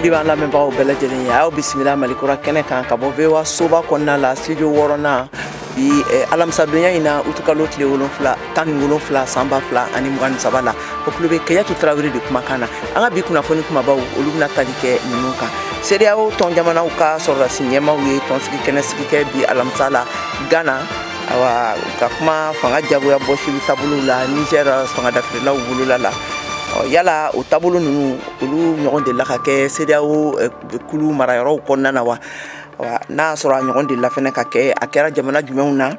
Foli b'an lamɛnbagaw bɛɛ lajɛlen ye. Aw bisimila Malikura kɛnɛ kan ka bɔ VOA soba kɔnɔna la, studio wɔɔrɔnan, bi alamisadonya in na, utukalo tile 17 san 2023 la. O tulo bɛ Kajatu Tarawele de kumakan na. An ka bi kunnafoni kumabaw, olu bɛna tali kɛ ninnu kan: CEDEAO tɔn jamanaw ka sɔrɔdasi ɲɛmaaw ye tɔnsigi kɛnɛ sigi kɛ bi alamisa la Ghana, awa ka kuma fanga jagoya bɔsili taabolow la Niger fanga dafirilaw bolola la. Yala o taabolo ninnu, olu ɲɔgɔn delila ka kɛ CEDEAO kulu marayɔrɔw kɔnɔna na wa? N'a y'a sɔrɔ a ɲɔgɔn delila fɛnɛ ka kɛ, a kɛra jamana jumɛnw na?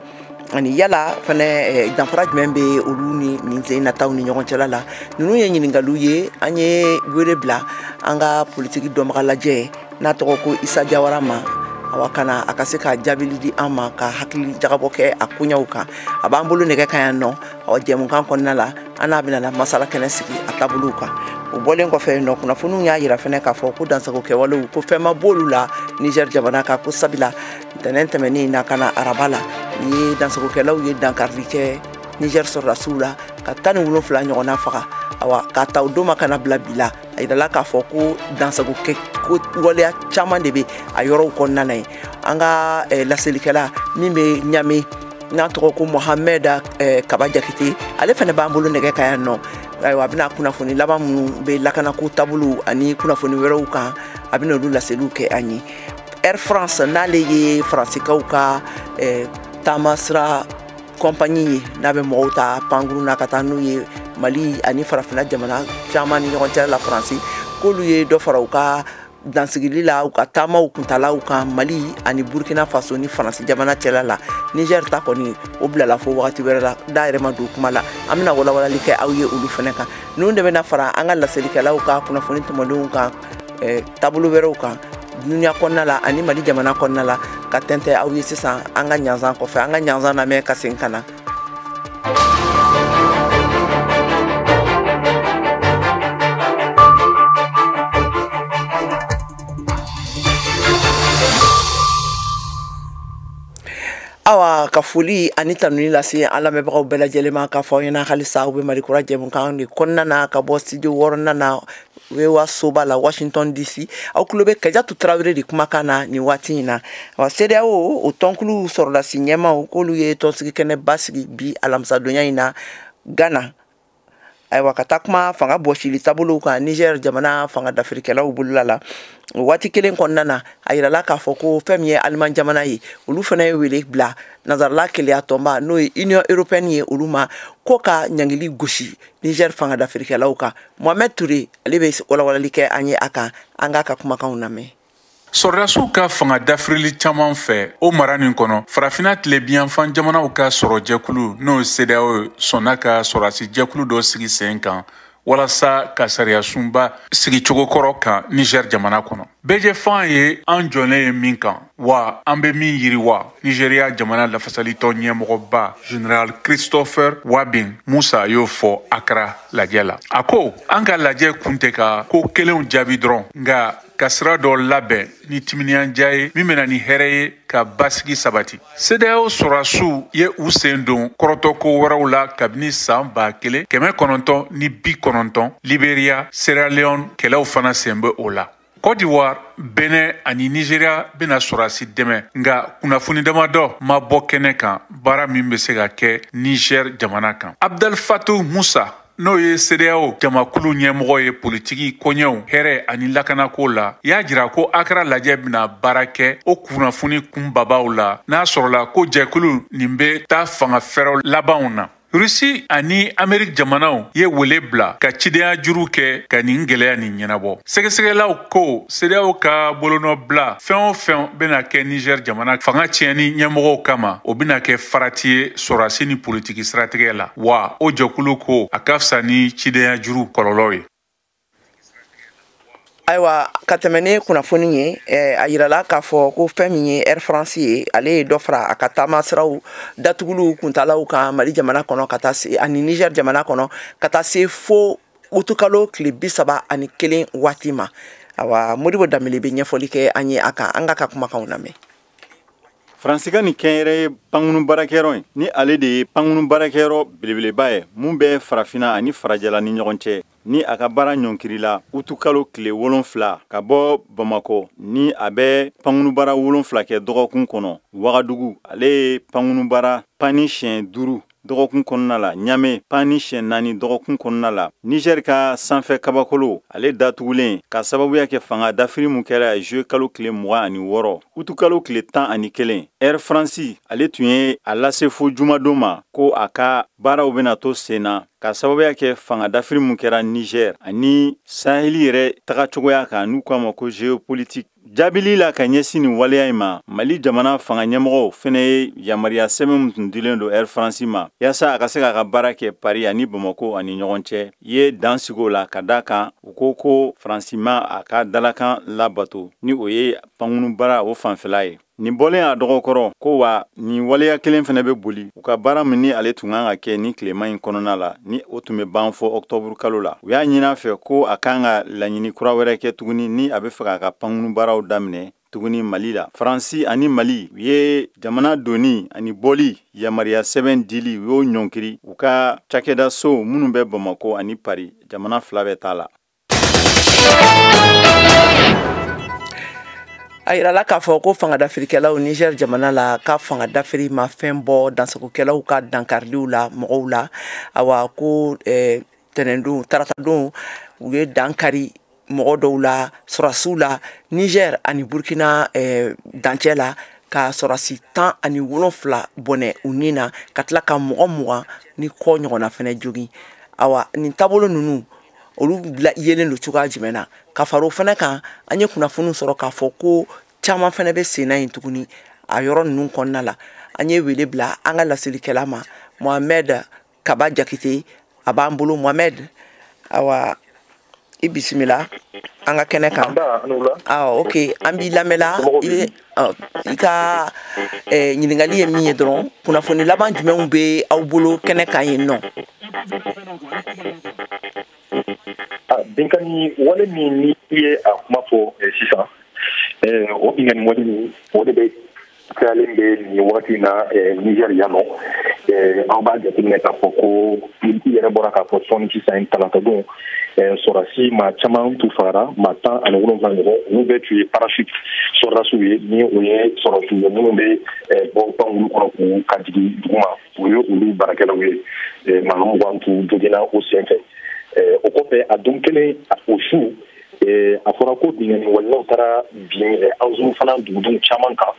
Ani yala fɛnɛ, danfara jumɛn bɛ olu ni nin sen nataw ni ɲɔgɔn cɛla la? Ninnu ye ɲininkaliw ye. An ye wele bila an ka politiki dɔnbaga lajɛ n'a tɔgɔ ko Isa Jawara ma, awa kana a ka se ka jaabili di an ma, ka hakili jagabɔ kɛ a koɲɛw kan. A b'an bolo nɛgɛ kan yan nɔ. Ɔ jɛmukan kɔnɔna la, an n'a bɛna masala kɛnɛ sigi a taabolow kan. O bɔlen kɔfɛ nɔ, kunnafoniw y'a yira fɛnɛ k'a fɔ ko dansago kɛwalew, ko fɛn ma b'olu la Niger jamana kan, ko sabila ntɛnɛn tɛmɛnen na ka na araba la, u ye dansagokɛlaw ye dankarili kɛ Niger sɔrɔdasiw la ka 17 ɲɔgɔnna faga. Awa k'a ta o don ma ka na bila bi la, a yirala k'a fɔ ko dansago kɛ ko waleya caman de bɛ a yɔrɔw kɔnɔna na yen. An ka laselikɛla min bɛ Ɲame n'a tɔgɔ ko Mohamed Kaba Jakite, ale fana b'an bolo nɛgɛ kan yan nɔ. Ayiwa, a bɛna kunnafoni laban minnu bɛ lakanako taabolo ani kunnafoni wɛrɛw kan, a bɛna olu laseliw kɛ an ye. Air France, n'ale ye Faransikaw ka taamasira compagnie ye, n'a bɛ mɔgɔw ta pankurun na ka taa n'u ye Mali ani farafinna jamana caman ni ɲɔgɔn cɛ la Faransi, k'olu ye dɔ fara u ka dansigili la u ka taamaw kuntalaw kan Mali ani Burkina Faso ni Faransi jamana cɛla la. Niger ta kɔni, o bilala fo wagati wɛrɛ la, da yɛrɛ ma don kuma la. An bɛna walawalali kɛ aw ye olu fana kan. Ninnu de bɛna fara an ka laselikɛlaw ka kunnafoni tɔmɔlenw kan taabolo wɛrɛw kan dunuya kɔnɔna la ani Mali jamana kɔnɔna la, ka tɛntɛ aw ye sisan an ka ɲanzan kɔfɛ. An ka ɲanzan lamɛn ka segin ka na. Awa, ka foli ani tanuni lase an lamɛnbagaw bɛɛ lajɛlen ma, k'a fɔ aw ɲɛna halisa aw bɛ Malikura jɛmukan de kɔnɔna na ka bɔ studio wɔɔrɔnan na, VOA soba la, Washington DC. Aw tulo bɛ Kajatu Tarawele de kumakan na nin waati in na. Wa CEDEAO o tɔnkulu sɔrɔdasi ɲɛmaaw, k'olu ye tɔnsigi kɛnɛ basigi bi alamisadonya in na Ghana, ayiwa ka taa kuma fanga bɔsili taabolow kan Niger jamana fanga dafirikɛlaw bolola la. O waati kelen kɔnɔna na, a yirala k'a fɔ ko fɛn min ye Aliman jamana ye, olu fana ye wele bila Nansarala keleya tɔnba, n'o ye Union européenne ye, olu ma ko ka ɲangili gosi Niger fanga dafirikɛlaw kan. Mohamed Touré, ale bɛ walawalali kɛ an ye a kan. An k'a ka kumakanw lamɛn. Sɔrɔdasiw ka fanga dafirili caman fɛ o mara nin kɔnɔ, Farafinna tilebiyanfan jamanaw ka sɔrɔjɛkulu, n'o ye CEDEAO ye, sɔnna ka sɔrɔdasi jɛkulu dɔ sigi sen kan walasa ka sariyasunba sigicogo kɔrɔ kan Niger jamana kɔnɔ. Bɛɛjɛfan ye an jɔlen ye min kan, wa an bɛ min yiriwa, Nigeria jamana lafasalitɔn ɲɛmɔgɔba Général Christopher Wabin Musa y'o fɔ Accra lajɛ la. A ko an ka lajɛ kun tɛ ka ko kelenw jaabi dɔrɔn, nka ka sira dɔ labɛn ni timiniyanja ye min bɛna ni hɛrɛ ye ka basigi sabati. CEDEAO sɔrɔdasiw ye u sen don kɔrɔtɔko wɛrɛw la kabini san 1990, Liberia, Sierra Leone kɛlɛw fana sen bɛ o la. Côte d'Ivoire, Benin ani Nigeria bɛna sɔrɔdasi dɛmɛ, nka kunnafoni damadɔ ma bɔ kɛnɛ kan baara min bɛ se ka kɛ Niger jamana kan. Abdel Fattah Musa, n'o ye CEDEAO jamakulu ɲɛmɔgɔ ye politiki koɲɛw, hɛrɛ ani lakanako la, y'a jira ko Accra lajɛ bɛna baara kɛ o kunnafoni kunbabaw la, n'a sɔrɔla ko jɛkulu nin bɛ taa fanga fɛrɛw labanw na. Rusi ani Ameriki jamanaw ye wele bila ka cidenya juru kɛ ka nin gwɛlɛya nin ɲɛnabɔ. Sɛgɛsɛgɛlaw ko CEDEAO ka bolonɔbila fɛn o fɛn bɛna kɛ Niger jamana fanga tiɲɛni ɲɛmɔgɔw kama, o bɛna kɛ farati ye sɔrɔdasi ni politiki siratigɛ la, wa o jɛkulu ko a ka fisa ni cidenya juru kɔlɔlɔ ye. Ayiwa, ka tɛmɛ ni kunnafoni ye, a yirala k'a fɔ ko fɛn min ye Air France ye, ale ye dɔ fara a ka taamasiraw datuguliw kuntalaw kan Mali jamana kɔnɔ ka taa se ani Niger jamana kɔnɔ, ka taa se fo utukalo tile 31 waati ma. Awa, Modibo Danbele bɛ ɲɛfɔli kɛ an ye a kan. An k'a ka kumakanw lamɛn. Faransi ka nin kɛnyɛrɛye pankurun baarakɛyɔrɔ in ni ale de ye pankurun baarakɛyɔrɔ belebeleba ye mun bɛ farafinna ani farajɛla ni ɲɔgɔn cɛ. ni a ka baara ɲɔnkirila utukalo tile 7 ka bɔ Bamakɔ, ni a bɛ pankurunbaara 7 kɛ dɔgɔkun kɔnɔ. Wagadugu, ale ye pankurunbaara panni siɲɛ 5 dɔgɔkun kɔnɔna la. Ɲame, panni siɲɛ 4 dɔgɔkun kɔnɔna la. Niger ka sanfɛ kabakolo, ale datugulen ka sababuya kɛ fanga dafiri mun kɛra juillet kalo tile 26, utukalo tile 11. Air France, ale tun ye a lase fo jumadon ma ko a ka baaraw bɛna to sen na ka sababuya kɛ fanga dafiri mun kɛra Niger ani Saheli yɛrɛ tagacogoya kan, n'u k'a ma ko géopolitique. Jaabili la ka ɲɛsin nin waleya in ma, Mali jamana fanga ɲɛmɔgɔw fɛnɛ ye yamaruya sɛbɛn min tun dilen don Air France ma yaasa a ka se k'a ka baara kɛ Paris ani Bamako ani ɲɔgɔn cɛ, ye dan sigi o la, ka da kan u ko ko Faransi ma a ka dalakan labato, ni o ye pankurunbaara o fanfɛla ye. Nin bɔlen a dɔgɔkɔrɔ ko wa nin waleya kelen fɛnɛ bɛ boli u ka baara min ni ale tun kan ka kɛ ni tilema in kɔnɔna la, ni o tun bɛ ban fɔ octobre kalo la. U y'a ɲini a fɛ ko a kan ka laɲini kura wɛrɛ kɛ tuguni ni a bɛ fɛ k'a ka pankurunbaaraw daminɛ tuguni Mali la. Faransi ani Mali, u ye jamana donni ani bɔli yamaruya sɛbɛn dili, u y'o ɲɔnkiri u ka cakɛdaso minnu bɛ Bamakɔ ani Paris, jamana fila bɛɛ t'a la. A yirala k'a fɔ ko fanga dafirikɛlaw Niger jamana la ka fanga dafiri ma fɛn bɔ dansagokɛlaw ka dankariliw la mɔgɔw la. Awa ko tɛnɛndon, taratadon, u ye dankari mɔgɔ dɔw la, sɔrɔsiw la Niger ani Burkina dancɛ la, ka sɔrɔsi 17 bɔnɛ u ni na, ka tila ka mɔgɔ 20 ni kɔ ɲɔgɔnna fɛnɛ jogin. Awa nin taabolo ninnu olu yelen don cogoya jumɛn na? Ka fara o fana kan, an ye kunnafoniw sɔrɔ k'a fɔ ko caman fana bɛ sen na yen tuguni a yɔrɔ ninnu kɔnɔna la. An ye wele bila an ka laselikɛla ma, Mohamed Kaba Jakite, a b'an bolo. Mohamed, awa i bisimila an ka kɛnɛ kan. Awɔ, ok, an b'i lamɛnla. I ka ɲininkali ye min ye dɔrɔn, kunnafoni laban jumɛnw bɛ aw bolo kɛnɛ kan yen nɔ? Binkani wale min ni i ye a kuma fɔ sisan, o binkani wale min, o de bɛ cayalen bɛ nin wagati in na Niger yan nɔ. Aw b'a jateminɛ k'a fɔ ko i yɛrɛ bɔra k'a fɔ sɔɔni sisan, talatadon, sɔrɔdasi maa caman tun fagara, maa 17 ɲɔgɔn, olu bɛɛ tun ye parachute sɔrɔdasiw ye, ni o ye sɔrɔdasiw ye minnu bɛ bɔ pankuru kɔnɔ k'u ka jigin duguma, o ye olu baarakɛlaw ye. Maa 20 tun joginna o senfɛ. O kɔfɛ, a don kelen o su, a fɔra ko binkani waleyaw taara bin Anzuru fana dugudenw caman kan,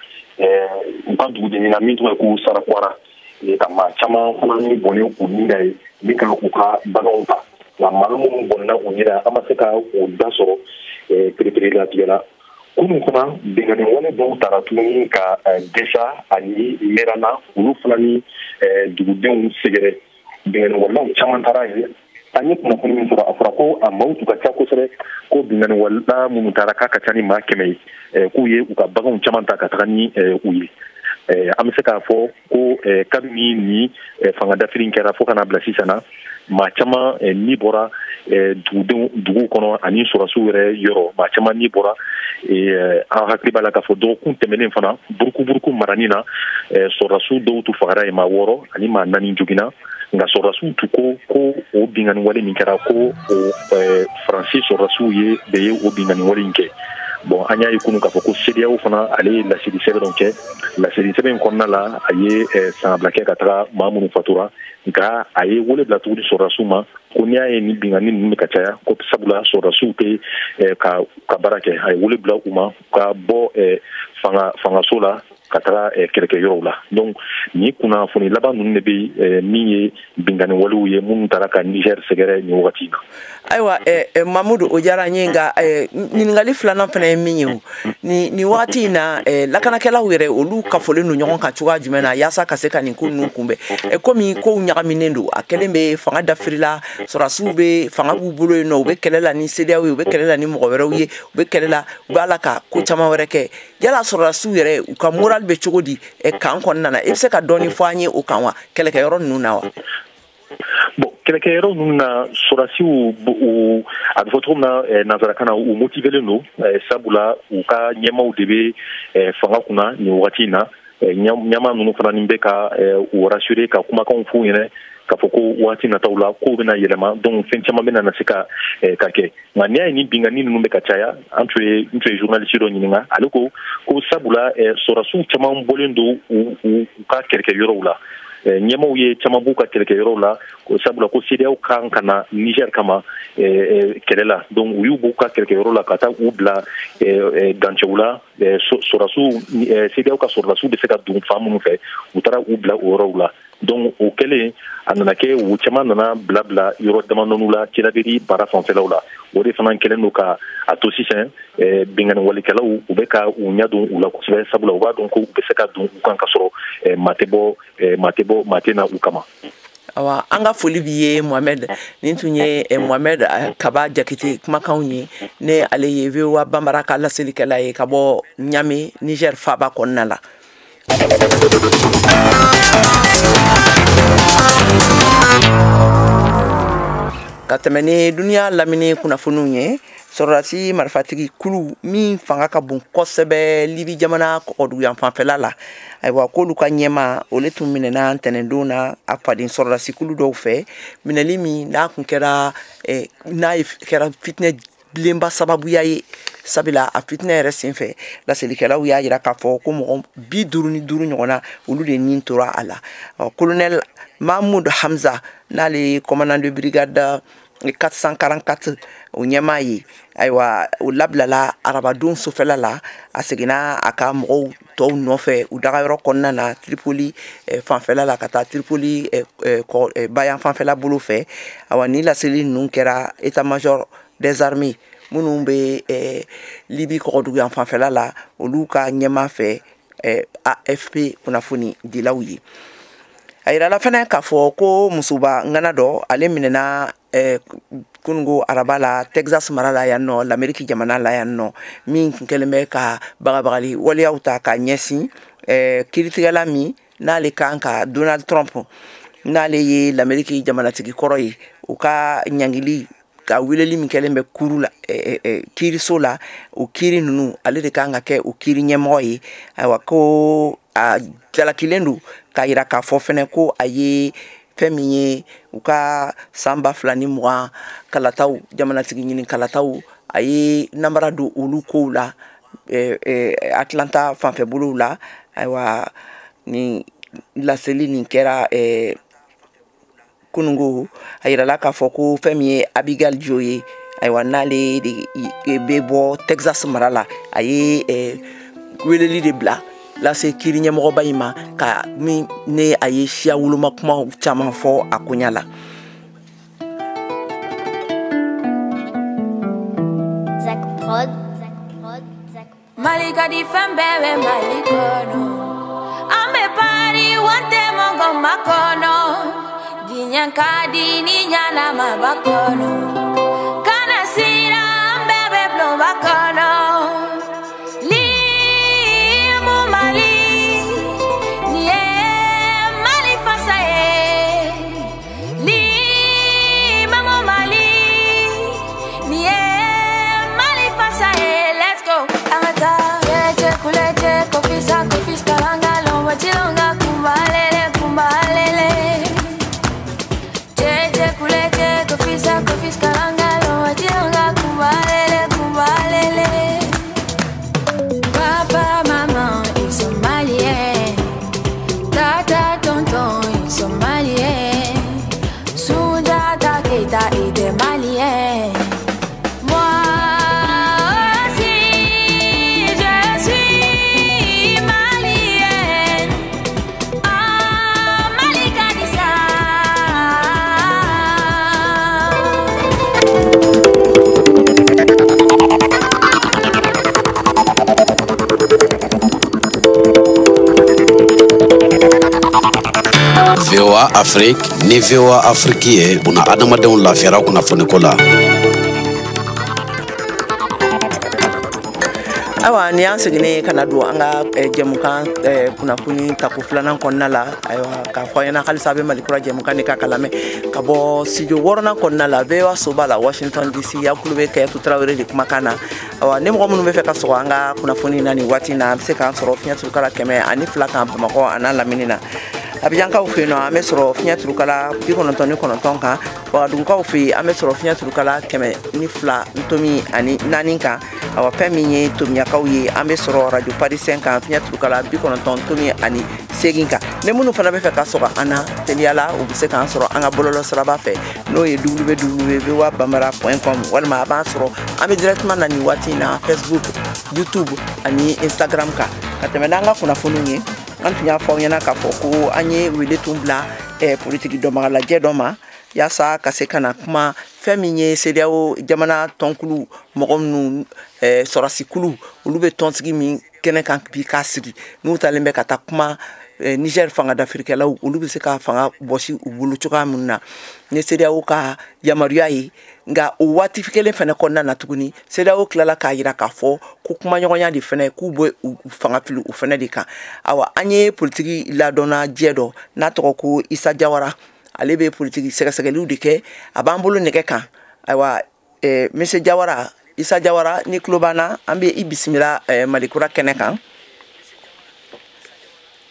u ka duguden na min tɔgɔ ye ko Sarakwara, ka maa caman fana ni bɔnɛ u ni na ye min ka u ka baganw ta. Nka maa minnu bɔnɛna u ni na, an ma se ka o da sɔrɔ pereperelatigɛ la. Kunun fana, binkani wale dɔw taara tuguni ka Desa ani Merana, olu fana ni dugudenw sɛgɛrɛ. Binkani waleyaw caman taara yen. An ye kunnafoni min sɔrɔ, a fɔra ko a maaw tun ka ca kosɛbɛ, ko binkani waleya minnu taara k'a ka ca ni maa 100 ye, k'u ye u ka baganw caman ta ka taga ni u ye. An bɛ se k'a fɔ ko kabini ni fanga dafiri in kɛra fo ka n'a bila sisan na, maa caman ni bɔra dugudenw duguw kɔnɔ ani sɔrɔsiw yɛrɛ yɔrɔ, maa caman ni bɔra. An hakili b'a la k'a fɔ dɔgɔkun tɛmɛnen fana, burukuburuku marani na, sɔrɔdasiw dɔw tun fagara yen, maa 6 ani maa 4 joginna. Nka sɔrɔdasiw tun ko o binkani wale min kɛra, ko o Faransi sɔrɔdasiw ye de ye o binkani wale in kɛ. Bon, an y'a ye kunun k'a fɔ ko CEDEAO fana, ale ye laseli sɛbɛn dɔ kɛ. Laseli sɛbɛn in kɔnɔna la, a ye sangabila kɛ ka taga maa minnu fatura, nka a ye wele bila tuguni sɔrɔdasiw ma ko n'i y'a ye ni binkani ninnu bɛ ka caya, ko sabula sɔrɔdasiw tɛ ka baara kɛ. A ye wele bila u ma ka bɔ fangaso la ka taga kɛlɛkɛyɔrɔw la. Donc nin kunnafoni laban ninnu de bɛ min ye binkani walew ye minnu taara ka Niger sɛgɛrɛ nin wagati in na. Ayiwa, Mamudu, o diyara n ye, nka ɲininkali filanan fana ye min ye, o nin wagati in na, lakanakɛlaw yɛrɛ olu kafolen don ɲɔgɔn kan cogoya jumɛn na yaasa ka se ka nin ko ninnu kunbɛn? Komi kow ɲagaminen don, a kɛlen bɛ fanga dafirila, sɔrɔdasiw bɛ fanga b'u bolo yen nɔ, u bɛ kɛlɛ la ni CEDEAO ye, u bɛ kɛlɛ la ni mɔgɔ wɛrɛw ye, u bɛ kɛlɛ la, u b'a la ka ko caman wɛrɛ kɛ. Yala sɔrɔdasiw yɛrɛ u ka moral bɛ cogo di kan kɔnɔna na? I bɛ se ka dɔɔni fɔ an ye o kan wa, kɛlɛkɛyɔrɔ ninnu na wa? Bon, kɛlɛkɛyɔrɔ ninnu na, sɔrɔdasiw, a bɛ fɔ cogo min na nanzarakan na, u motivelen don, sabula u ka ɲɛmaaw de bɛ fanga kunna nin wagati in na. Ɲama ninnu fana ni bɛ ka u rassurer, ka kumakanw f'u ɲɛna k'a fɔ ko waati nataw la kow bɛna yɛlɛma, donc fɛn caman bɛna na se ka kɛ. Nka n'i y'a ye ni binkanni ninnu bɛ ka caya, an tun ye journaliste dɔ ɲininka, ale ko sabula sɔrɔdasiw caman bɔlen don u ka kɛlɛkɛyɔrɔw la, ɲɛmaaw ye caman b'u ka kɛlɛkɛyɔrɔw la, sabula ko CEDEAO kan ka na Niger kama kɛlɛ la, donc u y'u b'u ka kɛlɛkɛyɔrɔ la ka taa u bila dancɛw la, sɔrɔdasiw CEDEAO ka sɔrɔdasiw bɛ se ka don fan minnu fɛ, u taara u bila o yɔrɔw la. Donc o kɛlen a nana kɛ u caman nana bila yɔrɔ damadɔniw la Tillabéri baara fanfɛlaw la. O de fana kɛlen don ka a to sisan binkanni walikɛlaw u bɛ ka u ɲɛ don u la kosɛbɛ, sabula u b'a dɔn ko u bɛ se ka don u kan ka sɔrɔ maa tɛ na u kama. Awa, an ka foli b'i ye Mohamed. Nin tun ye Mohamed Kaba Jakite kumakanw ye, ne ale ye VOA Bambara ka laselikɛla ye ka bɔ Niamey, Niger faaba kɔnɔna la. Ka tɛmɛ ni duniya lamini kunnafoniw ye, sɔrɔdasi marifatigi kulu min fanga ka bon kosɛbɛ Libi jamana kɔgɔduguyan fanfɛla la, ayiwa k'olu ka ɲɛma olu tun minɛna ntɛnɛndon na a faden sɔrɔdasi kulu dɔw fɛ, minɛli min n'a kun kɛra n'a kɛra fitinɛ bilenba sababuya ye, sabula a fitinɛ yɛrɛ senfɛ laselikɛlaw y'a jira k'a fɔ ko mɔgɔ 55 ɲɔgɔnna olu de nin tora a la. Colonel Mahmoud Hamza, n'ale ye commandant de brigade 444 o ɲɛmaa ye, ayiwa o labilala arabadon sofɛla la, a seginna a ka mɔgɔw tɔw nɔfɛ u dagayɔrɔ kɔnɔna na Tripoli fanfɛla la ka taa Tripoli bayan fanfɛla bolo fɛ. Awa ni laseli ninnu kɛra état major des armées minnu bɛ Libi kɔgɔduguyan fanfɛla la olu ka ɲɛmaa fɛ AFP kunnafoni dilaw ye. A yirala fana k'a fɔ ko musoba ŋana dɔ ale minɛna kunungo araba la Texas mara la yan nɔ, l'Amérique jamana la yan nɔ, min tun kɛlen bɛ ka bagabagali waleyaw ta ka ɲɛsin kiiritigɛla min n'ale kan ka Donald Trump, n'ale ye l'Amérique jamanatigi kɔrɔ ye, u ka ɲangili ka weleli min kɛlen bɛ kuru la kiiriso la, o kiiri ninnu ale de kan ka kɛ o kiiri ɲɛmɔgɔ ye. Ayiwa ko a jalakilen don k'a yira k'a fɔ fɛnɛ ko a ye fɛn min ye u ka san 2020 kalataw, jamanatigi ɲini kalataw, a ye namara don olu kow la Atlanta fanfɛbolow la. Ayiwa ni laseli nin kɛra kunungo, a yirala k'a fɔ ko fɛn min ye Abigail Joe ye, ayiwa n'ale de bɛ bɔ Texas mara la, a ye weleli de bila lase kiiri ɲɛmɔgɔba in ma ka min ne a ye siya woloma kumaw caman fɔ a koɲa la. Mali ka di fɛn bɛɛ bɛ Mali kɔnɔ, an bɛ pari wante mɔgɔ ma kɔnɔ, diɲɛ ka di ni ɲanama ba kɔnɔ, kana siran an bɛɛ bɛ bulonba kɔnɔ. Limu Mali, nin ye Mali fasa ye, Limamu Mali, nin ye Mali fasa ye. Let's go. An ka taa. Lece kulece kofisa kofis kalanga lomba chilonga kumbalele kumbalele. Lece kulece kofisa kofis kalanga lomba chilonga kumbalele kumbalele. Papa, maman, ils sont maliens. Tata, tonton, ils sont maliens. Sundiata Keita était malien. Moi aussi, je suis malienne. Ah, Mali Kadisa. VOA Afrique ni VOA Afrique ye buna adamadenw lafiyara kunnafoniko la. Ayiwa, ni y'an seginnen ka na don an ka jɛmukan kunnafoni tako filanan kɔnɔna la. Ayiwa, k'a fɔ an ɲɛna halisa a bɛ Mali Kura jɛmukan de ka kalamɛ ka bɔ studio wɔɔrɔnan kɔnɔna la, VOA soba la, Washington DC. Aw tulo bɛ Kayatu Tarawele de kumakan na. Ayiwa, ni mɔgɔ minnu bɛ fɛ ka sɔgɔ an ka kunnafoni na nin waati in na, an bɛ se k'an sɔrɔ fiɲɛ turukala 102 kan Bamakɔ a n'a lamini na. Abijankaw fɛ yen nɔ, an bɛ sɔrɔ fiɲɛ turukala 99 kan. Wagadugukaw fɛ yen, an bɛ sɔrɔ fiɲɛ turukala 102.4 kan. Awa, fɛn min ye tomiyakaw ye, an bɛ sɔrɔ radio Parisien kan, fiɲɛ turukala 90.8 kan. Ni minnu fana bɛ fɛ ka sɔgɔ an na teliyala, u bɛ se k'an sɔrɔ an ka bɔlɔlɔ siraba fɛ, n'o ye www.voabambara.com, walima a b'an sɔrɔ an bɛ directement na nin waati in na Facebook, YouTube ani Instagram kan. Ka tɛmɛ n'an ka kunnafoniw ye, an tun y'a fɔ aw ɲɛna k'a fɔ ko an ye wele tun bila politiki dɔnbagalajɛ dɔ ma, yaasa ka se ka na kuma fɛn min ye CEDEAO jamana tɔnkulu mɔgɔ minnu sɔrɔsikulu, olu bɛ tɔnsigi min kɛnɛ kan bi k'a sigi, n'u talen bɛ ka taa kuma Niger fanga dafirikɛlaw, olu bɛ se ka fanga bɔsi u bolo cogoya min na ni CEDEAO ka yamaruya ye. Nka o waati kelen fana kɔnɔna na tuguni, CEDEAO tilala k'a jira k'a fɔ ko kumaɲɔgɔnya de fana k'u bɛ u fanga fili u fana de kan. Awa, an ye politiki ladɔnna jɛ dɔ n'a tɔgɔ ko Isa Jawara, ale bɛ politiki sɛgɛsɛgɛliw de kɛ, a b'an bolo nɛgɛ kan. Ayiwa, monsieur Jawara, Isa Jawara, ni tulo b'an na, an bɛ i bisimila Mali Kura kɛnɛ kan.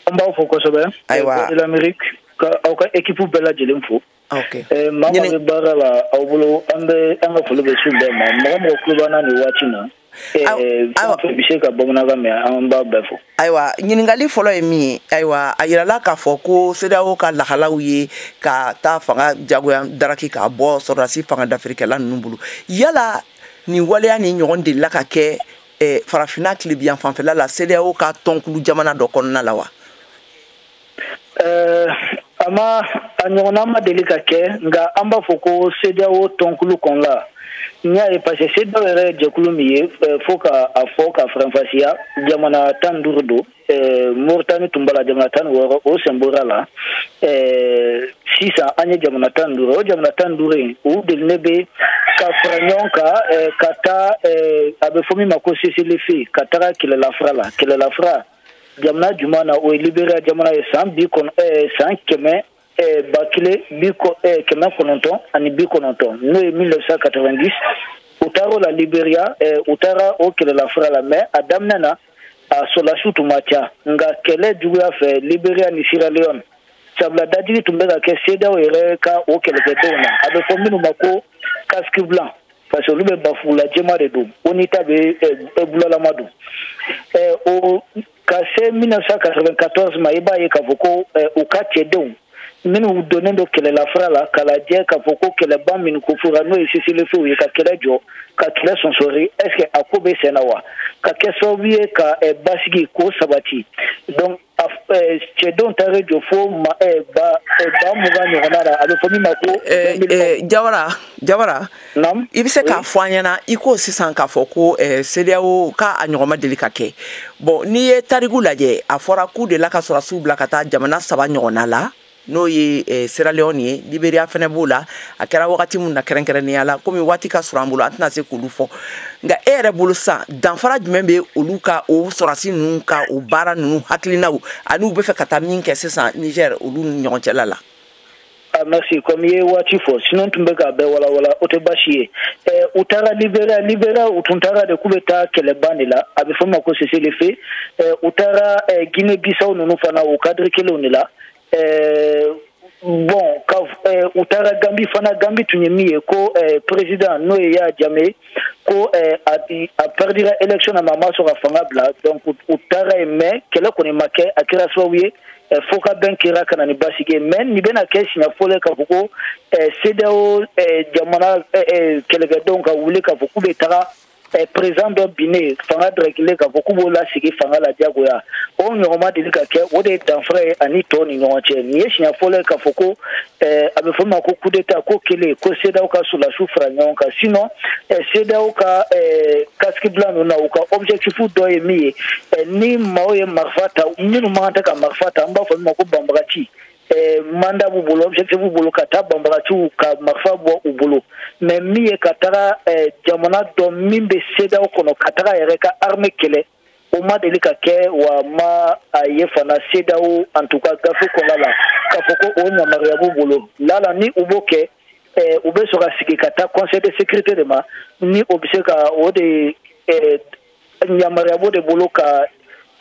An b'aw fo kosɛbɛ. Ayiwa, de l'Amérique, ka aw ka équipe bɛɛ lajɛlen fo. Ok. Maa maa bɛ baara la aw bolo, an bɛ an ka foli bɛ su bɛɛ ma. Mɔgɔ mɔgɔ tulo b'an na nin waati na, fɛn fɛn bɛ se ka bamanankan mɛn, an b'a bɛɛ fo. Ayiwa, ɲininkali fɔlɔ ye min ye, ayiwa, a yirala k'a fɔ ko CEDEAO ka lahalaw ye ka taa fanga jagoya daraki k'a bɔ sɔrɔdasi fanga dafirikɛla ninnu bolo. Yala nin waleya ni ɲɔgɔn delila ka kɛ farafinna tilebiyan fanfɛla la, CEDEAO ka tɔnkulu jamana dɔ kɔnɔna la wa? A ma, a ɲɔgɔnna ma deli ka kɛ, nka an b'a fɔ ko CEDEAO tɔnkulu kɔnɔla n y'a ye, parce que CEDEAO yɛrɛ ye jɛkulu min ye, fo ka a fɔ ka faranfasiya, jamana 15 don. Moritani tun b'a la, jamana 16, o sen bɔra la. Sisan an ye jamana 15. O jamana 15 in, u delilen bɛ ka fara ɲɔgɔn kan ka taa, a bɛ fɔ min ma ko cessez-le-feu, ka taga kɛlɛlafara la. Kɛlɛlafara jamana jumɛn na? O ye Liberia jamana ye, san bi kɔnɔ san kɛmɛ ba kelen bi 990, n'o ye 1990. U taara o la Liberia, u taara o kɛlɛlafara la. Mais a daminɛ na, a sɔrɔdasiw tun ma ca, nka kɛlɛ juguya fɛ Liberia ni Sierra Leone, sabula dajigi tun bɛ ka kɛ CEDEAO yɛrɛ ka o kɛlɛkɛdenw na, a bɛ fɔ minnu ma ko casque blanc, parce que olu bɛ bafugula jɛma de don, o ni ta bɛ bulalama don. O ka se 1994 ma, i b'a ye k'a fɔ ko u ka cɛdenw minnu donnen don kɛlɛlafara la, k'a lajɛ k'a fɔ ko kɛlɛba min ko fɔra, n'o ye cessez-le-feu ye, ka kɛlɛ jɔ, ka kɛlɛ sɔnsɔnri, est ce que a ko bɛ sen na wa, ka kɛ sababu ye ka basigi k'o sabati. Donc cɛdenw taara jɔ fo ba 20 ɲɔgɔnna la, a bɛ fɔ min ma ko. Jawara, Jawara, i bɛ se k'a fɔ an ɲɛna, i ko sisan k'a fɔ ko CEDEAO k'a ɲɔgɔn ma deli ka kɛ. Bon, n'i ye tariku lajɛ, a fɔra k'u delila ka sɔrɔdasiw bila ka taa jamana saba ɲɔgɔnna la, n'o ye Sierra Leone ye, Liberia fɛnɛ b'o la. A kɛra wagati mun na kɛrɛnkɛrɛnnenya la, komi waati ka sɔrɔ an bolo, an tɛna se k'olu fɔ. Nka e yɛrɛ bolo sisan, danfara jumɛn bɛ olu ka o sɔrɔdasi ninnu ka o baara ninnu hakilinaw ani u bɛ fɛ ka taa min kɛ sisan Niger, olu ni ɲɔgɔn cɛla la? Ah, merci. Comme i ye waati fɔ, sinon tun bɛ k'a bɛɛ walawala, o tɛ baasi ye. U taara Liberia. Liberia, u tun taara de k'u bɛ taa kɛlɛban de la, a bɛ fɔ min ma ko cessez-le-feu. U taara Guinée Bissau ninnu fana, o cadre kelenw de la. Bon, ka u taara Gambi fana. Gambi tun ye min ye ko président, n'o ye Yaya Jammeh, ko a perdira élection na, mais a ma sɔn ka fanga bila. Donc u taara yen, mais kɛlɛ kɔni ma kɛ. A kɛra sababu ye fo ka bɛn kɛra ka na ni basigi ye. Mais nin bɛna kɛ siɲɛ fɔlɔ ye k'a fɔ ko CEDEAO jamana kɛlɛkɛdenw ka wuli k'a fɔ k'u bɛ taga président dɔ binnen fanga darakilen, k'a fɔ k'u b'o lasigi fanga la diyagoya. O ɲɔgɔn ma deli ka kɛ. O de ye danfara ye ani tɔw ni ɲɔgɔn cɛ. Nin ye siɲɛ fɔlɔ ye k'a fɔ ko a bɛ fɔ min ma ko coup d'état ko kelen, ko CEDEAO ka sɔrɔdasiw fara ɲɔgɔn kan. Sinon CEDEAO ka casque blanc ninnu na, u ka objectif dɔ ye min ye, ni maaw ye marifa ta, minnu man kan tɛ ka marifa ta, an b'a fɔ min ma ko banbagaci. Mandat b'u bolo, objectif b'u bolo ka taa banbagaciw ka marifa bɔ u bolo, mais min ye ka taga jamana dɔ min bɛ CEDEAO kɔnɔ ka taga yɛrɛ ka armée kɛlɛ, o ma deli ka kɛ, wa ma a ye fana CEDEAO en tout cas gafe kɔnɔna la k'a fɔ ko o yamaruya b'u bolo. Lala ni u b'o kɛ, u bɛ sɔrɔ ka sigi ka taa conseil de sécurité de ma, ni o bɛ se ka o de yamaruya b'o de bolo ka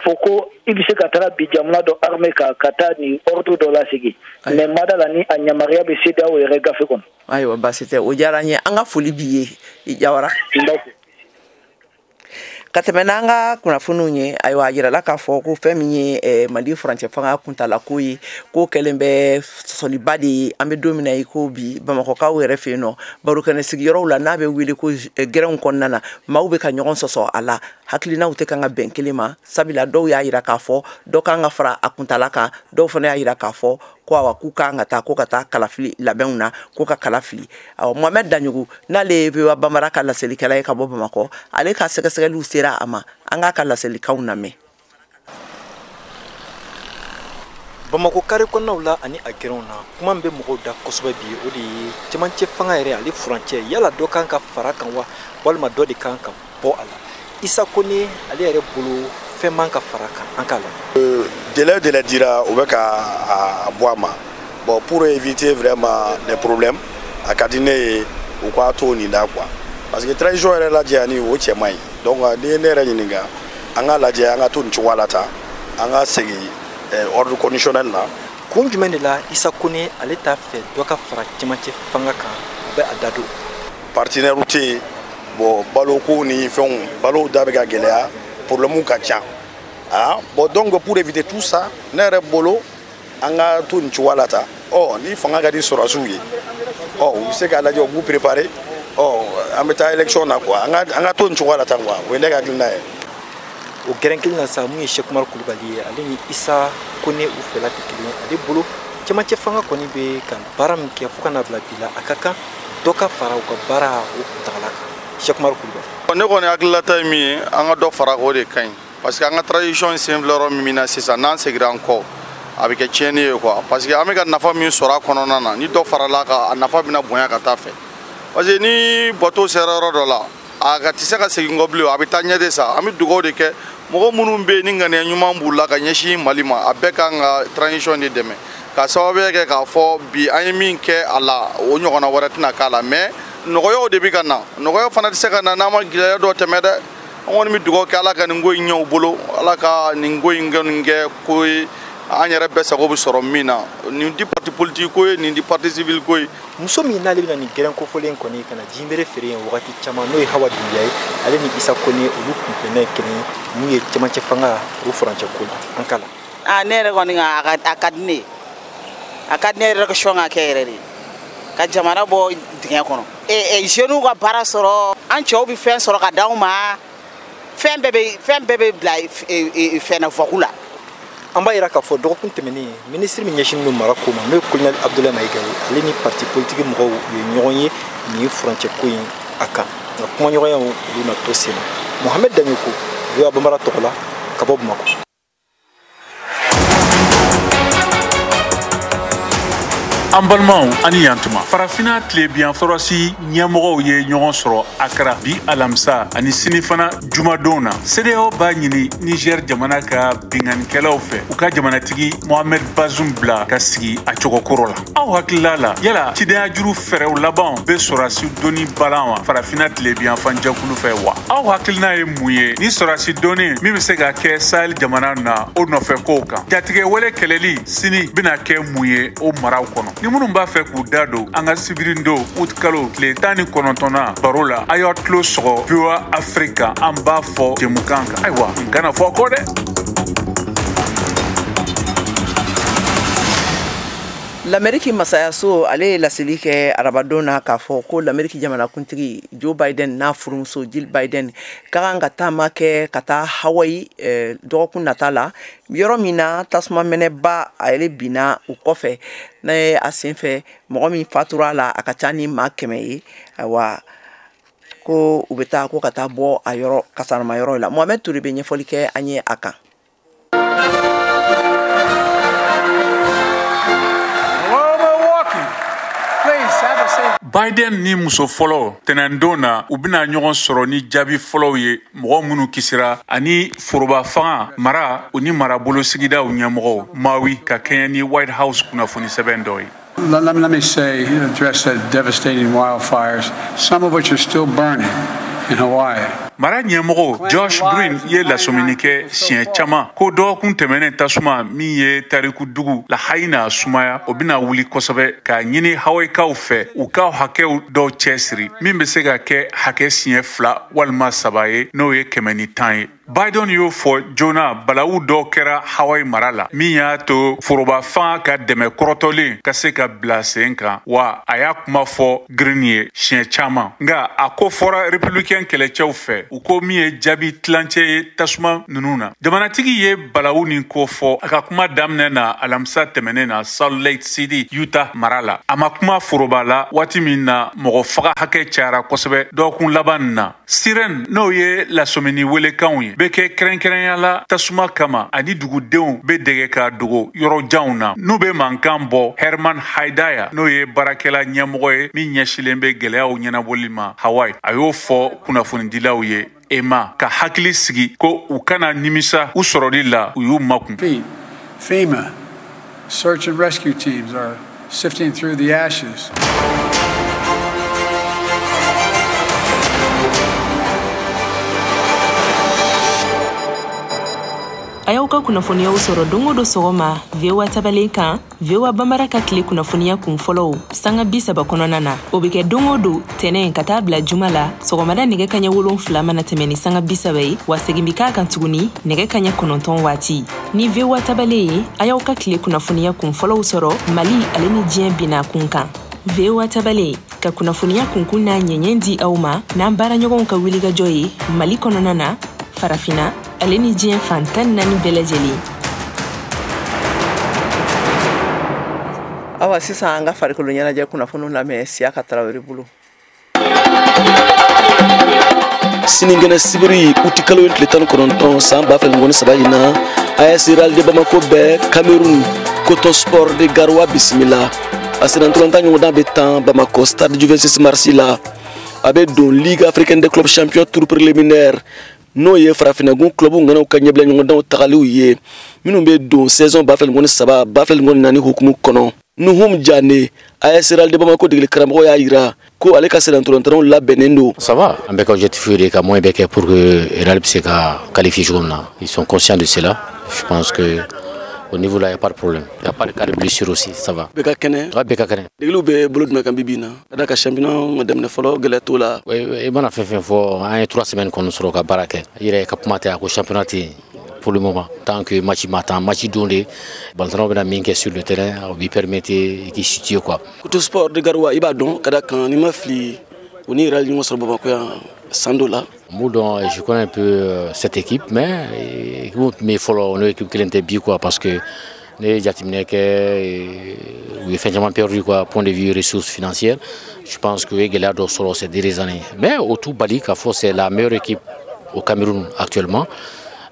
fɔ ko i bɛ se ka taga bi jamana dɔ armée kan ka taa nin ordre dɔ lasegin, mais mada la ni a yamaruya bɛ CEDEAO yɛrɛ gafe kɔnɔ. Ayiwa, baasi tɛ, o diyara n ye, an ka foli b'i ye i Jawara. Ka tɛmɛ n'an ka kunnafoniw ye, ayiwa, a yirala k'a fɔ ko fɛn min ye Mali furancɛ fanga kuntalako ye, k'o kɛlen bɛ sɔsɔliba de ye an bɛ don min na i ko bi Bamakɔkaw yɛrɛ fɛ yen nɔ, barokɛnɛ sigiyɔrɔw la n'a bɛ wele ko gɛrɛnw kɔnɔna na, maaw bɛ ka ɲɔgɔn sɔsɔ a la, hakilinaw tɛ kan ka bɛn kelen ma, sabula dɔw y'a yira k'a fɔ dɔ kan ka fara a kuntala kan, dɔw fana y'a yira k'a fɔ ko awa k'u kan ka taa ko ka taa kalafili labɛnw na, ko ka kala fili. Awɔ, Mohamed Daɲogo n'ale ye VOA Bambara ka laselikɛla ye ka bɔ Bamakɔ, ale ka sɛgɛsɛgɛliw sera a ma, an k'a ka laselikaw lamɛn. Bamakɔ kare kɔnɔnaw la ani a gɛrɛnw na, kuma min bɛ mɔgɔw da kosɛbɛ bi, o de ye cɛmancɛ fanga yɛrɛ ale furancɛ, yala dɔ kan ka fara kan wa, walima dɔ de kan ka bɔ a la. Issa Kone ale yɛrɛ bolo fɛn man ka fara kan, an k'a lamɛn. Délai dira u bɛ ka a bɔ a ma. Bon, pour éviter vraiment les problèmes, a ka di ne ye u k'a to nin na quoi, parce que transition yɛrɛ lajɛyani o cɛ man ɲi. Donc n'i ye ne yɛrɛ ɲininka, an k'a lajɛ an ka to nin cogoya la tan, an ka segin ordre conditionnel la. Kun jumɛn de la Issa Kone ale t'a fɛ dɔ ka fara cɛmancɛ fanga kan, a bɛ a da don? Partenaire tɛ yen, bon, baloko ni fɛnw, balo da bɛ ka gɛlɛya, problème ka ca. Ah bon, donc pour éviter tout ça, ne yɛrɛ bolo an ka to nin cogoya la tan. Ɔ ni fanga ka di sɔrɔdasiw ye, ɔ u bɛ se k'a lajɛ, u b'u préparer, ɔ an bɛ taa élection na quoi, an ka to nin cogoya la tan quoi, o ye ne ka hakilina ye. O gɛrɛn kelen na sa, mun ye Cheikh Oumar Coulibaly ye, ale ni Issa Kone u fɛla tɛ kelen ye. Ale bolo cɛmancɛ fanga kɔni bɛ ka baara min kɛ fo ka na bila bi la, a ka kan dɔ ka fara u ka baara o kuntagala kan. Cheikh Oumar Coulibaly. Ne kɔni hakililata ye min ye, an ka dɔ fara o de ka ɲi, parce que an ka transition sen filɛ yɔrɔ min na sisan, n'an seginna an kɔ a bɛ kɛ tiɲɛni ye quoi, parce que an bɛ ka nafa min sɔrɔ a kɔnɔna na, ni dɔ farala kan a nafa bɛna bonya ka taa fɛ, parce que ni bateau sera yɔrɔ dɔ la, a ka tɛ se ka segin kɔ bilen, a bɛ taa ɲɛ de sa. An bɛ dugawu de kɛ mɔgɔ minnu bɛ yen ni ŋaniya ɲuman b'u la ka ɲɛsin Mali ma, a bɛɛ kan ka transition de dɛmɛ, ka sababuya kɛ k'a fɔ bi an ye min kɛ a la, o ɲɔgɔnna wɛrɛ tɛna k'a la. Mais nɔgɔyaw de bɛ ka na, nɔgɔya fana tɛ se ka na n'an ma gɛlɛya dɔ tɛmɛ dɛ. An kɔni bɛ dugawu kɛ Ala ka nin ko in ɲɛ u bolo, Ala ka nin ko in kɛ ko ye an yɛrɛ bɛɛ sago bɛ sɔrɔ min na. Nin ti parti politique ko ye, nin ti parti civil ko ye. Muso min n'ale bɛna nin gɛrɛn kofɔlen kɔni ka na jinbere feere yen wagati caman, n'o ye Hawa Doumbia ye, ale ni Issa Kone olu kuntilenna ye kelen ye, mun ye cɛmancɛ fanga o furancɛ ko la, an k'a la. Ne yɛrɛ kɔni a ka di ne ye, a ka di ne yɛrɛ ka sɔn ka kɛ yɛrɛ de, ka jamana bɔ dingɛ kɔnɔ. Jeunes ka baara sɔrɔ, an cɛw bɛ fɛn sɔrɔ ka d'anw ma, fɛn bɛɛ bɛ bila fɛn na voie la. An b'a yira k'a fɔ dɔgɔkun tɛmɛnen, minisiri min ɲɛsinnen don mara ko ma, n'o ye colonel Abdoulaye Maïga ye, ale ni parti politique mɔgɔw u ye ɲɔgɔn ye nin furancɛ ko in a kan, nka kumaɲɔgɔnyaw olu na to sen na. Mohamed Daɲoko, VOA Bambara tɔgɔ la ka bɔ Bamakɔ. An balimaw ani yantuma, Farafinna tilebiyan sɔrɔsi ɲɛmɔgɔw ye ɲɔgɔn sɔrɔ Accra bi alamisa ani sini fana jumadon na. CEDEAO b'a ɲini Niger jamana ka binkannikɛlaw fɛ u ka jamanatigi Mohamed Bazoum bila ka sigi a cogokɔrɔ la. Aw hakilila la, yala cidenyajuru fɛɛrɛw laban bɛ sɔrɔsi donni balan wa Farafinna tilebiyanfan jɛkulu fɛ wa? Aw hakilina ye mun ye ni sɔrɔsi donni min bɛ se ka kɛ Sahel jamana na o nɔfɛ kow kan? Jatigɛ wale kɛlɛli sini bɛna kɛ mun ye o maraw kɔnɔ? Ni minnu b'a fɛ k'u da don an ka sibirindo août kalo tile 19na baro la, a y'aw tulo sɔgɔ VOA Afrique, an b'a fɔ jɛmukan kan. Ayiwa, n kana fɔ kɔ dɛ. Lamɛriki masayaso ale ye laseli kɛ arabadon na k'a fɔ ko Lamɛriki jamanakuntigi Joe Biden n'a furumuso Jill Biden ka kan ka taama kɛ ka taa Hawaii dɔgɔkun nata la, yɔrɔ min na tasuma mɛnɛba a yɛrɛ binna u kɔfɛ, n'a ye a senfɛ mɔgɔ min fatura la a ka ca ni maa 100 ye. Ayiwa, ko u bɛ taa ko ka taa bɔ a yɔrɔ kasarama yɔrɔ la. Mohamed Touré bɛ ɲɛfɔli kɛ an ye a kan. Biden ni muso fɔlɔ tɛnɛndon na, u bɛna ɲɔgɔn sɔrɔ ni jaabi fɔlɔw ye, mɔgɔ minnu kisira ani foroba fanga mara u ni marabolo sigidaw ɲɛmɔgɔw Maui, ka kɛɲɛ ni White House kunnafoni sɛbɛn dɔ ye. Let me say, address the devastating wildfires, some of which are still burning in Hawaii. Mara ɲɛmɔgɔ Josh Green ye lasɔmini kɛ siɲɛ caman ko dɔgɔkun tɛmɛnen tasuma min ye tariku dugu Lahaina sumaya, o bɛna wuli kosɛbɛ, k'a ɲini Hawayikaw fɛ u ka hakɛw dɔw cɛsiri, min bɛ se ka kɛ hakɛ siɲɛ 2 walima 3 ye, n'o ye 110 ye. Biden y'o fɔ joona balawu dɔw kɛra Hawaii mara la, min y'a to foroba fanga ka dɛmɛ kɔrɔtɔlen ka se ka bila sen kan. Wa a y'a kuma fɔ Green ye siɲɛ caman, nka a ko fɔra républicain kɛlɛcɛw fɛ, u ko min ye jaabi tilancɛ ye tasuma ninnu na. Jamanatigi ye balawu nin ko fɔ a ka kuma daminɛ na alamisa tɛmɛnen na Salt Lake City, Utah mara la. A ma kuma foroba la waati min na mɔgɔ faga hakɛ cayara kosɛbɛ dɔgɔkun laban nin na. Sirène, n'o ye lasɔmini welekanw ye, bɛ kɛ kɛrɛnkɛrɛnya la tasuma kama, ani dugudenw bɛ dɛgɛ ka dogo yɔrɔ janw na n'u bɛ mankan bɔ. Herman Haidaya, n'o ye baarakɛla ɲɛmɔgɔ ye min ɲɛsilen bɛ gɛlɛyaw ɲɛnabɔli ma Hawaii, a y'o fɔ kunnafonidilaw ye Ema ka hakili sigi ko u kana nimisa u sɔrɔli la, u y'u makun. FEMA search and rescue teams are sifting through the ashes. A y'aw ka kunnafoniyaw sɔrɔ don o don sɔgɔma VOA tabalen kan, VOA Bambara ka tile kunnafoniya kun fɔlɔw sanga 30 kɔnɔna na. O bɛ kɛ don o don tɛnɛn ka taa bila juma la sɔgɔmada nɛgɛ kaɲɛ 7 mana tɛmɛ ni sanga 30 ye, wa segin bɛ k'a kan tuguni nɛgɛ kaɲɛ 9 waati. Ni VOA tabalen ye, a y'aw ka tile kunnafoniya kun fɔlɔw sɔrɔ Mali ale ni diɲɛ binna kun kan. VOA tabalen ka kunnafoniya kunkun n'a ɲɛɲɛ di aw ma n'an baaraɲɔgɔnw ka wulikajɔ ye Mali kɔnɔna na, Farafinna ale ni diɲɛ fan 14 bɛɛ lajɛlen. Awa, sisan an ka farikolo ɲɛnajɛ kunnafoniw lamɛn Siyaka Tarawele bolo. Sinikɛnɛ sibiri, utikalo ye tile 19 san 2023 in na, AS Real de Bamako bɛ Cameroun Coton Sport de Garoua bisimila. A sennantolatan ɲɔgɔndan bɛ tan Bamako stade du 26 mars la. A bɛ don Ligue africaine des clubs champions tour préliminaire, n'o ye farafinnagun club ŋanaw ka ɲɛbila ɲɔgɔndanw tagaliw ye, minnu bɛ don saison 2023 2024 hukumu kɔnɔ. Nuhum Jane, AS Real de Bamako degeli karamɔgɔ, y'a yira ko ale ka sennantolatannaw labɛnnen don. Ça va, an bɛɛ ka objectif ye de ka moyen bɛɛ kɛ pour que Real bɛ se ka qualifier cogo min na. Ils sont conscients de cela. Je pense que au niveau là, il n'y a pas de problème. Il n'y a pas de cas de blessure aussi, ça va. Bɛɛ ka kɛnɛ. Ouais, bɛɛ ka kɛnɛ. Degeliw bɛ bolo jumɛn kan bi bi in na? Ka d'a kan championnat ma daminɛ fɔlɔ, gɛlɛya t'o la. I mana fɛn fɛn fɔ, an ye 3 semaines kɔni sɔrɔ ka baara kɛ. I yɛrɛ ka kuma tɛ a ko championnat tɛ yen pour le moment. Tant que match ma tan, match don de, balontannaw bɛna min kɛ sur le terrain, o b'i permettre i k'i situer quoi. Coton Sport de Garoua, i b'a dɔn, ka d'a kan n'i ma fili, u ni Real ɲɔgɔn sɔrɔ Bamakɔ yan san dɔ la. N dɔn, je connais un peu cette équipe, mais équipe tun bɛ fɔlɔ, n'o équipe kelen tɛ bi quoi, parce que ne ye jateminɛ kɛ, u ye fɛn caman perdu quoi, point de vue ressources financières. Je pense que u ye gɛlɛya dɔ sɔrɔ ces dernières années, mais o t'u bali k'a fɔ c'est la meilleure équipe au Cameroun actuellement.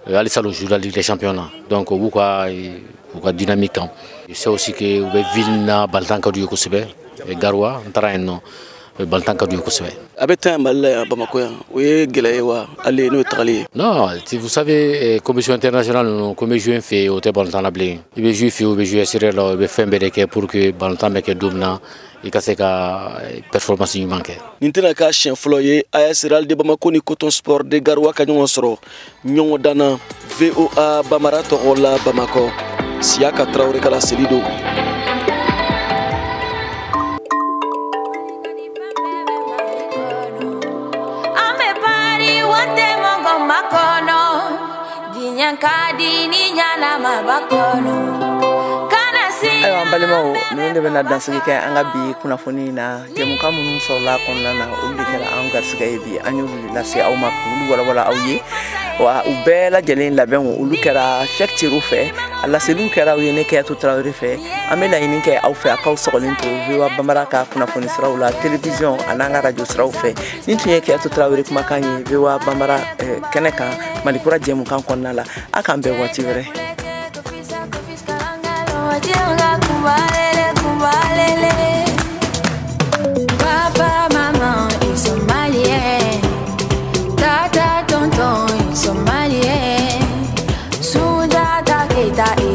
Halisa le joue la Ligue des Champions na, donc u b'u ka dynamique kan. Je sais aussi que u bɛ ville na, balontan ka d'u ye kosɛbɛ. Garoua, n taara yen nɔ, balontan ka d'u ye kosɛbɛ. A bɛ tan Mali la yan, Bamakɔ yan, o ye gɛlɛya ye wa, hali n'o ye tagali ye? Non, vous savez, compétition internationale ninnu, ko n bɛ jouer n fɛ yen, o tɛ balontan na bilen. I bɛ jouer fɛ yen, u bɛ jouer extérieur la, i bɛ fɛn bɛɛ de kɛ pour que balontan bɛ kɛ don min na, i ka se ka performance ɲuman kɛ. Nin tɛna k'a siɲɛ fɔlɔ ye AS Real de Bamako ni Coton Sport de Garoua ka ɲɔgɔn sɔrɔ ɲɔgɔndan na. VOA Bamara tɔgɔ la Bamakɔ, Siyaka Tarawele ka laseli don. Ayiwa, an balimaw, ninnu de bɛna dansigi kɛ an ka bi kunnafoni na. Jɛmukan minnu sɔrɔla kɔnɔna na, olu de kɛra an garisɛgɛ ye bi. An y'olu de lase aw ma k'olu walawala aw ye, wa u bɛɛ lajɛlen labɛnw olu kɛra Cheick Tiero fɛ, a laseliw kɛra aw ye ne Keyatu Tarawele fɛ. An bɛ laɲini kɛ aw fɛ, a k'aw sɔgɔlen to VOA Bambara ka kunnafoni siraw la, télévision a n'an ka radio siraw fɛ. Nin tun ye Keyatu Tarawele kumakan ye VOA Bambara kɛnɛ kan, Malikura jɛmukan kɔnɔna la. A k'an bɛn waati wɛrɛ. Kumbalele, kumbalele. Papa. taa.